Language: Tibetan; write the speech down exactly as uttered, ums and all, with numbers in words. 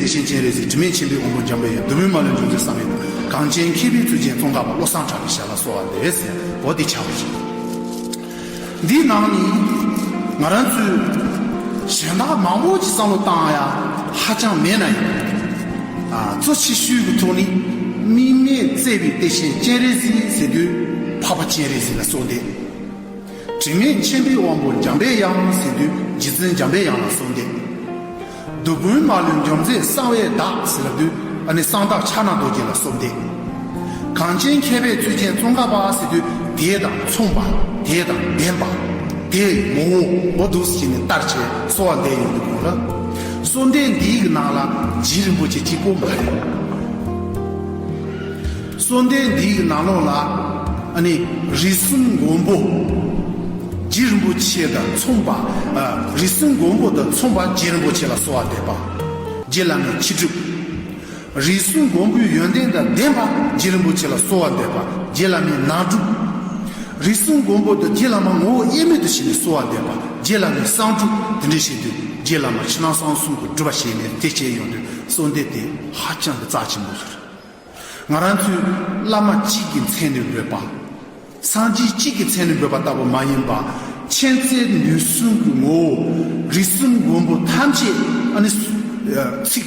བདེ་གཤེགས་སྤྱན་རས་གཟིགས། དྲི་མེད་མཁྱེན་པའི་དབང་པོ་འཇམ་པའི་དབྱངས། བདུད་དཔུང་མ་ལུས་འཇོམས་མཛད་གསང་བའི་བདག། གངས་ཅན་མཁས་པའི་གཙུག་རྒྱན་ཙོང་ཁ་པ། བློ་བཟང་གྲགས་པའི་ཞལ་ལ་གསོལ་བ་འདེབས་ཟེར་བ་འདི་ཆགས་པ་ཞིག་འདིའི་ནང་ནས་ང་རང་ཚོས་གཞན་དག་མང་པོ་ཅིག་བསམ་བློ་བཏང་ཡ་ཧ་ཅང་མེད་ན་ཡང་། ཨ། གཙོ་ཆེ་ཤོས་ཀྱི་ཐོག་ནས་དམིགས་མེད་བརྩེ་བའི་བདེ་གཤེགས་སྤྱན་རས་གཟིགས་ཟེར་དུས་འཕགས་པ་སྤྱན་རས་གཟིགས་ལ་གསོལ་འདེབས། དྲི་མེད་མཁྱེན་པའི་དབང་པོ་འཇམ་པའི་དབྱངས་ཟེར་དུས་རྗེ་བཙུན་འཇམ་པའི་དབྱངས་ལ་གསོལ་འདེབས། བདུད་དཔུང་མ་ལུས་འཇོམས་མཛད་གསང་བའི་བདག་ཟེར་ལབ་དུས་ཨ་ནི་གསང་བདག་ཕྱག་ན་རྡོ་རྗེ་ལ་གསོལ་འདེབས། གངས་ཅན་མཁས་པའི་གཙུག་རྒྱན་ཙོང་ཁ་པ་ཟེར་དུས་དེ་དང་མཚུངས་པ། དེ་དང་ལྡན་པ། དེའི་ངོ་བོ་འོ་འདུག་ཟེར་ནས་བསྟར་བྱས་གསོལ་བ་འདེབས་ཡོང་གི་ཡོད་ལ། གསོལ་འདེབས་འདིའི་ནང་ལ་རྗེ་རིན་པོ་ཆེ་གཅིག་པོ་མ་རེད། གསོལ་འདེབས་འདིའི་ནང་ལོགས་ལ་ཨ་ནི་རིགས་གསུམ་མགོན་པོ་རྗེ་རིན་པོ་ཆེ་དང་མཚུངས་པ། ཨ། རིགས་གསུམ་མགོན་པོ་དང་མཚུངས་པ་རྗེ་རིན་པོ་ཆེ་ལ་གསོལ་བ་འདེབས་པ། རྗེ་བླ་མའི་ཕྱི་སྒྲུབ། རིགས་གསུམ་མགོན་པོའི་ཡོན་ཏན་དང་ལྡན་པ་རྗེ་རིན་པོ་ཆེ་ལ་གསོལ་བ་འདེབས་པ། རྗེ་བླ་མའི་ནང་སྒྲུབ། རིགས་གསུམ་མགོན་པོ་དང་རྗེ་བླ་མ་ངོ་བོ་དབྱེར་མེད་དུ་ཕྱེ་ནས་གསོལ་བ་འདེབས་པ། རྗེ་བླ་མའི་གསང་སྒྲུབ། དེ་འདྲ་བྱེད་དུས་རྗེ་བླ་མ་ཕྱི་ནང་གསང་གསུམ་གྱི་སྒྲུབ་པ་བྱས་ནས་དེ་བྱས་ཡོང་དུས་གསོལ་འདེབས་དེ་ཧ་ཅང་གི་རྩ་ཆེན་པོ་ཟེར། ང་རང་ཚོའི་བླ་མ་གཅིག་གི་མཚན་ནས་འབོད་པ། སངས་རྒྱས་གཅིག་གི་མཚན་ནས་འབོད་པ་ལྟ་བུ་མ་ཡིན་པ། མཁྱེན་བརྩེ་ནུས་གསུམ་གྱི་ངོ་བོ་རིགས་གསུམ་མགོན་པོ་ཐམས་ཅད་ཨ་ནི་ཚིག